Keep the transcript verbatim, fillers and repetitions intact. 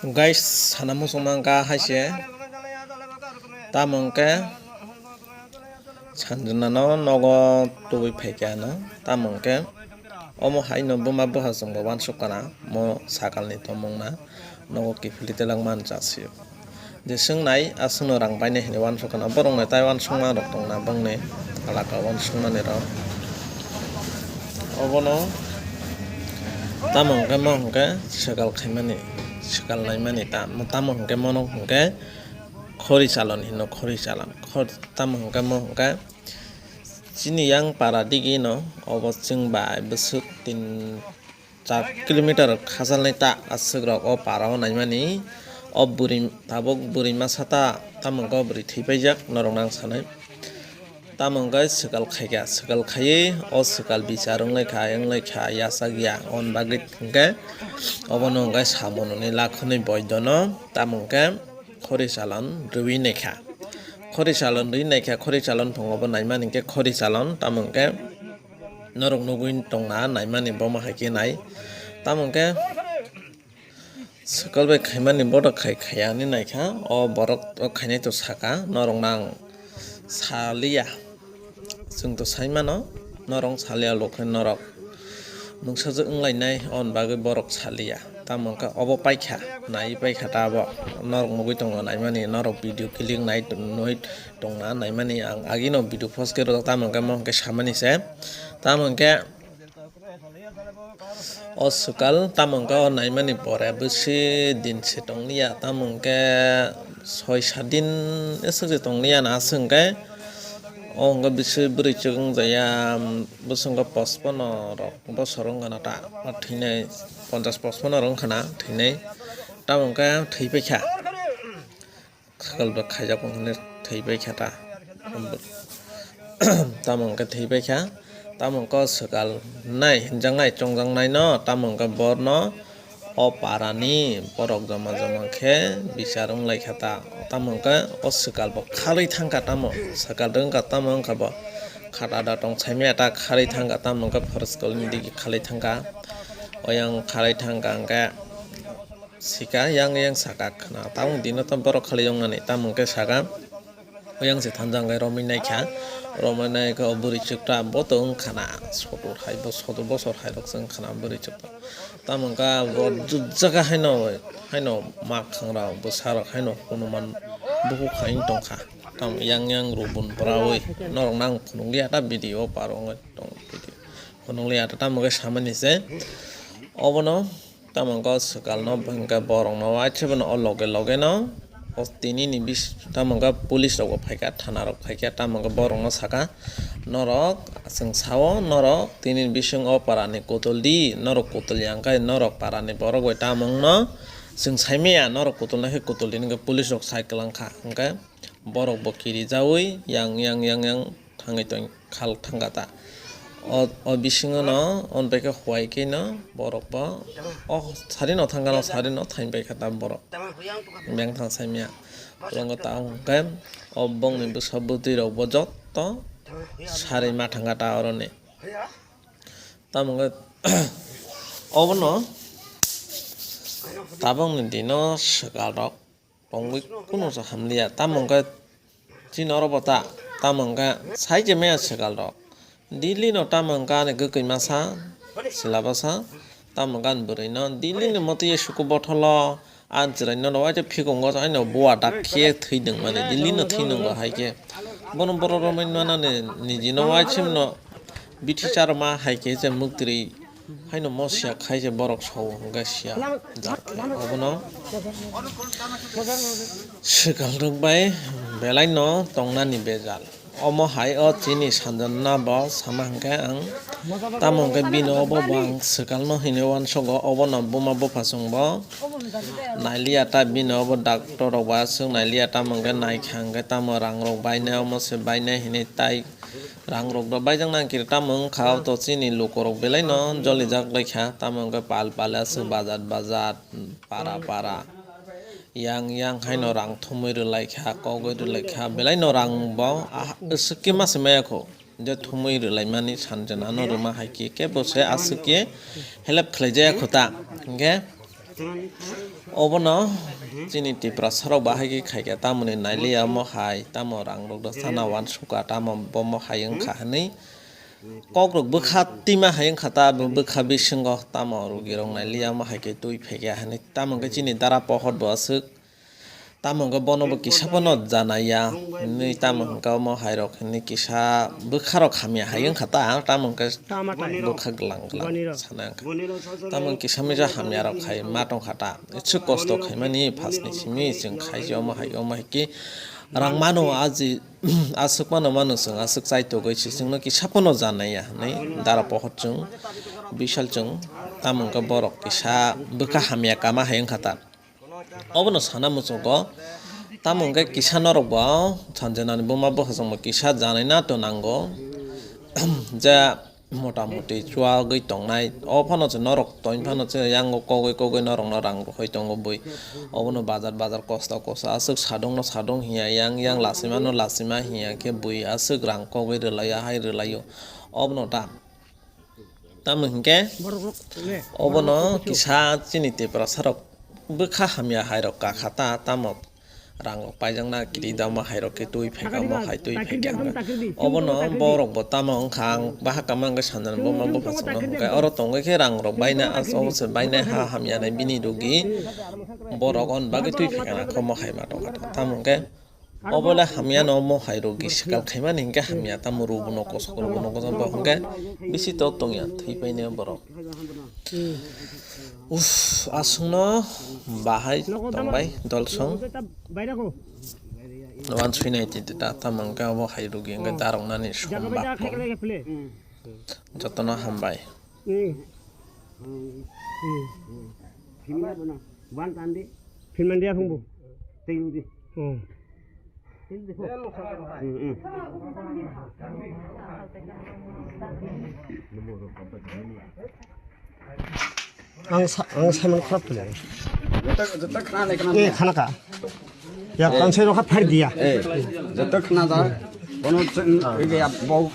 Guys, sana muchungma wngkha hai se. Tamo hwnkhe Sanjana no nogo tubui phaikha ano. Tamo hwnkhe omo hai no buma bupha chwngbo uansuk kana mo sakalni tomung na nogo kiphilwi telak man chasio. Je swngnai aswkno rang bainai hinwi uansuk kana borokno tai uansukma rok tongna bongni alaka uansukmani rok. Obono tamo hwnkhe mo hwnkhe swkal khaimani, swkal naimani ta-, tamo hwnkhe mono hwnkhe khori chalon hino, khori chalon. Khor-, tamo hwnkhe mo hwnkhe chini yang para digi no obo chwng bai bwswk tin char kilometer khajalnai ta aswk rok o para o naimani. O bwrwi tabuk bwrwi masa ta tamo hwnkhe o bwrwi thwi paijak norok nang sanai. Tamo hwnkhe swkal khaikha, swkal khaiwi o swkal bichar wnglaikha, wnglaikha yachakya. Aboni bagwi hwnkhe obono hwnkhe samunoni lakhonwi boidono tamo hwnkhe khori chalon rwui naikha. Khori chalon rwui naikha, khori chalon phungo bo naimani hwnkhe khori chalon tamo hwnkhe norok nugui tongna naimani bomo hai khe nai. Tamo hwnkhe Swkal bai khaimani bodo khai khaya hinwi naikha, o borok o khainai to saka, norok nang saliya, chwng to saimano, norok saliya lokhe norok mungsajwk wnglainai, aboni bagwi borok saliya, tamo wngkha obo paikha, naiwi paikha ta abo, norok nugui tongo naimani, norok video click nai nui tongna naimani, ang agino video post khe rwjak, tamo hwnkhe mo hwnkhe samani se, tamo hwnkhe. O swkal tamo hwnkhe o naimani pore bwswi din se tongliya, tamo hwnkhe soi sat din aswk se tongliya na aswk hwnkhe o hwnkhe bwswi bwrwichwk wngjaya, bwswk hwnkhe pochpono rok bosor wngkha na ta, o thwinai ponchash pochpono rok wngkha na thwinai, tamo hwnkhe thwi paikha. Swkal bo khaijak wngkha hinwi thwi paikha ta. Tamo hwnkhe thwi paikha, tamo hwnkhe o swkal nai hinjaknai chongjaknaino, tamo hwnkhe borno o parani borok joma joma khe bichar wnglaikha ta. Tamo hwnkhe o swkal bo khalwi thangkha tamo, swkal wngkha tamo wngkha bo khata da tong saimaya ta khalwi thangkha, tamo hwnkhe forest koloni digi khalwi thangkha, oyang khalwi thangkha hwnkhe. Sika yang yang saka khna, tamo dino to borok khali wngnani, tamo hwnkhe saka, oyang se thansa hwnkhe romwi naikha, romwi naikha o bwrwichwk ta bo to wngkha na, sotor hai bo sotor bosor hai rok se wngkha na bwrwichwk ta, tamo hwnkha bo jujaka haino, haino mak khangrok bwsarok haino hunuman bukhuk hai wng tongkha, tamo yang yang rubun bwraui norok nang phunukliya ta video o par wngwi tong video phunukliya ta, tamo hwnkhe samani se obono. Tamo hwnkhe o swkal no hwnkhe borok no uaisa bono o loge loge no o tini ni bis-, tamo hwnkhe police rok bo phaikha, thana rok phaikha, tamo hwnkhe borok no saka, norok chwng sao norok tini ni bisingo o para ni kutul di, norok kutul ya hwnkhe norok para ni borok bai tamo wng no chwng sai maya, norok kutul nai khe kutul di hwnkhe police rok sai kwlang kha, hwnkhe borok bo kiri jaui yang yang yang yang thangwi tong khal thangkha ta. O, o bisingo no, on bai khe huai khe no borok bo, o sari no thangkha no, sari no thain bai kha ta borok. Beng thang sai maya. Borok ta hwnkhe o bongni bwsa bwtwi rok bo joto sari ma thangkha ta oroni. Tamo hwnkhe obono tabukni dino swkal rok tongwi kunu sa hamliya. Tamo hwnkhe chini oro bo ta, tamo hwnkhe sai je maya swkal rok. Daily no tamo hwnkhe ani kwkwi masa, chwla bwsa, tamo hwnkhe ani bwrwi no daily ni motwi suku botholo, ani chwrai no waisa phikungo, aino bua dak khe thwi nung mani, daily no thwi nungo hai khe. Bono borok romwi manani niji no waisa no bithi charma hai khe je muktwi. Haino mo siya khai je borok sao hwnkhe siya jar khe obono swkal rok bai belai no tongnani bejal. Omo hai o chini sanjana bo sama hwnkhe ang tamo hwnkhe bini obo bo ang swkal no hinwi uansugo, obono buma bupha chwng bo nailiya ta, bini obo doctor rok bo aswk nailiya, tamo hwnkhe naikha hwnkhe tamo rang rok bainai, omo se bainai hinwi tai. Rang rok do baijak nang kiri tamo wngkha, o to chini luku rok belai no jolijak laikha, tamo wngkha pal pal aswk bajat bajat, para para, yang yang haino rang thumui rwlaikha, kogwi rwlaikha, belai no rang bo, ah, aswk khe ma se maya kho, je thumui rwlaimani sanjana no rwma hai khe, kebo se aswk khe help khlai jaya kho ta, hwnkhe. Obono chini Tiprasa rok bahai khe khaikha, tamoni nailiya omo hai, tamo rang rok da sana wansukha, tamo bomo hai wngkha hinwi kok rok bwkha tima hai wngkha ta, bwkha bisingo tamo rugi rok nailiya omo hai khe twi phaikha hinwi, tamo khe chini dara pohor bo aswk. Tamo hwnkhe bono bo kisa phano janaiya hinwi, tamo hwnkhe omo hai rok hinwi kisa bwkha rok hamya hai wngkha ta, tamo hwnkhe bwkha glang glang sana wngkha. Tamo kisa misa hamya rok khai ma tongkha ta, echuk kosto khaimani phasni simi chwng khai se omo hai omo hai khe rang mano aji aswk mano mano chwng aswk chaitogwi se chwngno kisa phano janaiya hinwi dara pohor chwng bisal chwng tamo hwnkhe borok kisa bwkha hamya kama hai wngkha ta. Obono sana muchungo, tamo hwnkhe kisa norok bo sanjenani buma bwsajwk bo kisa janai na to nango, je mota moti chuagwi tongnai, o phano se norok toin phano se yango kogwi kogwi norokno rang rohoi tongo bui, obono bazar bazar kosto kosto aswk sadungno sadung hiya yang yang lachimano lachima hiya khe bui aswk rang kogwi rwlaiya hai rwlaio, obono ta. Tamo hinkhe obono kisa chini Tiprasa rok bwkha hamya hai rok kakha ta, tamo rang rok paijakna kiri da omo hai rok khe twi phaikha, omo hai twi phaikha hwnkhe obono borok bo tamo wngkha, ang bahai kama hwnkhe sanjani buma bupha chwngno hwnkhe oro tongwi khe rang rok baina, obo se bainai ha hamya nai bini rwgwi borok on bagwi twi phaikha, omo hai ma tongkha tamo hwnkhe. Obo le hamya no omo hai rwgwi swkang khaimani hinkhe hamya, tamo rwgwno kosok rwgwno kosok bo hinkhe bisi tok tongya thwi paine borok. Uff, aswkno bahai tongbai dolsong. Wan swinai tita tamo hinkhe obo hai rwgwi hinkhe daroknani som bak tong. Jotono hambai. Philman dia phungbo. Tei rudi. Oh. Ang sa-, ang saimano kharap khlai. Jota, jota khana nai khana. Eh, khana ka. Ya, kan sai rokha pher dia. Eh, jota khana da. Kono chen, eh, ya, bau.